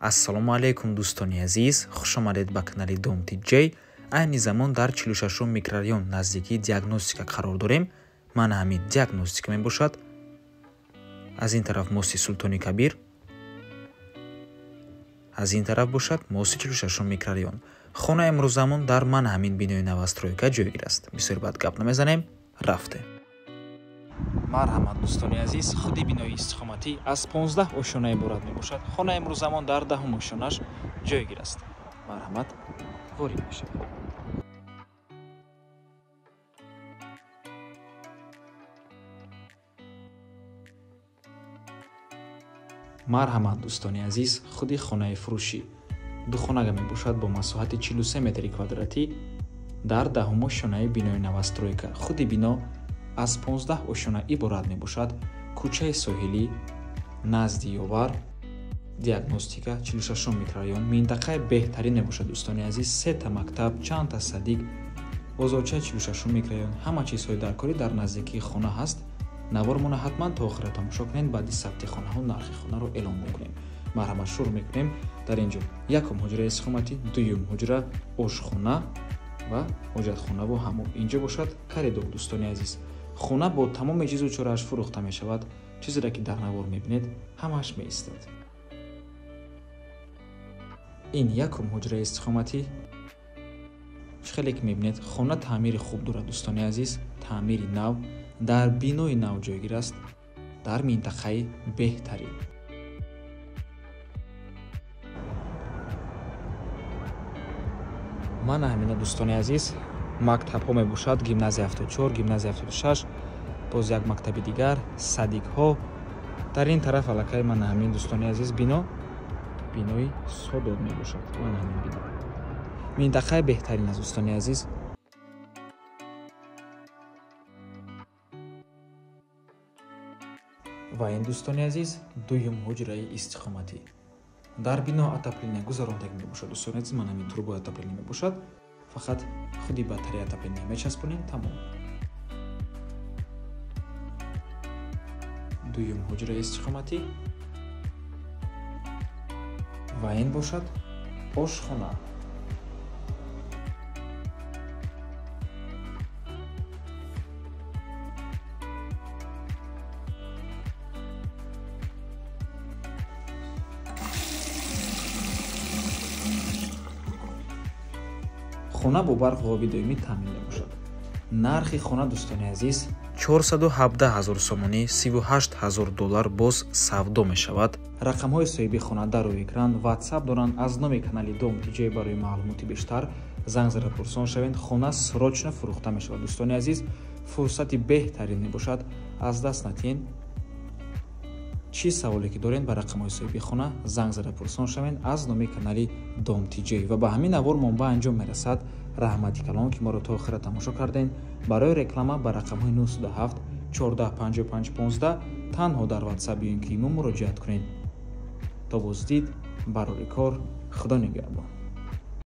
Ассалому алайкум, дӯстони азиз, хушомадед ба канали Дом TJ. Айни замон дар 46 микрорайон наздикии Диагностика қарор дорем. Мана ҳамин Диагностика мебошад. Аз ин тараф мости Султони Кабир, аз ин тараф бошад мости 46 микрорайон. Хона имрӯзамон дар мана ҳамин бинои новостройка ҷойгир аст. Бисёр бад гап намезанем, рафтем. Марҳамат, дӯстони азиз, худи бинои истиқоматӣ аз 15 ошёна иборат мебошад. Хона имрӯзамон дар 10-ум ошёнаш ҷойгир аст. Марҳамат, ворид мешавед. Марҳамат, дӯстони азиз, худи хонаи фурӯшӣ духонага мебошад бо масоҳати 43 метри квадратӣ дар 10-ум ошёнаи бинои новостройка. Худи бино аз 15 ошёна иборат мебошад. Кӯчаи соҳилӣ, назди Ёвар, Диагностика, 46 микрорайон, минтақаи беҳтарин мебошад, дӯстони азиз. Сета мактаб, чандта садик, бозорчаи 46 микрорайон, ҳама чизҳои даркорӣ дар наздикии хона ҳаст. Навормона ҳатман то охира тамошо кунед, баъди сабти хонаҳо нархи хонаро эълон мекунем. Марҳамат, шурӯъ мекунем. Дар ин ҷо якум ҳуҷраи истиқоматӣ, дуюм ҳуҷра, ошхона ва ҳоҷатхонаву ҳамом. Инҷо бошад коридор, дӯстони азиз. Хона бо тамоми чизу чорааш фурӯхта мешавад. Чизеро ки дар навор мебинед, ҳамааш меистад. Ин якум ҳуҷраи истиқоматӣ. Чӣ хеле ки мебинед, хона таъмири хуб дорад, дӯстони азиз, таъмири нав, дар бинои нав ҷойгир аст, дар минтақаи беҳтарин. Мана ҳамина, дӯстони азиз, мактабҳо мебошад: гимназия 74, гимназия 76, боз як мактаби дигар, садикҳо. Дар ин тараф аллакай мана ҳамин, дӯстони азиз, бино бинои Содот мебошад. Мана ҳамин бино минтақаи беҳтарин аст, дӯстони азиз. Ва ин, дӯстони азиз, дуюм ҳуҷраи истиқоматӣ. Дар бино отопление гузарондагӣ мебошад, дӯстони азиз. Мана ҳамин трубои отопление мебошад. Фақат худи батарея отопление мечаспонем, тамом. Дуюм ҳуҷраи истиқоматӣ ва ин бошад ошхона. Хона бо барқ ва оби доимӣ таъмин мебошад. Нархи хона, дӯстони азиз, 417 ҳазор сомонӣ, 38 ҳазор доллар боз савдо мешавад. Рақамҳои соҳиби хона дар рӯи экран, WhatsApp доранд. Аз номи канали Дом TJ барои маълумоти бештар занг зада пурсон шавед. Хона срочно фурӯхта мешавад, дӯстони азиз. Фурсати беҳтарин мебошад, аз даст натиҳед. Чӣ саволе ки доред, ба рақамҳои соҳиби хона занг зада пурсон шавед аз номи канали Дом TJ. Ва ба ҳамин навор мон ба анҷом мерасад. Раҳмати калон, ки моро то охира тамошо кардем. Барои реклама ба рақамҳои 907 14 55 15 танҳо дар WhatsApp ё ин ки имо муроҷиат кунед. То боздид, барори кор, Худо нигаҳбон.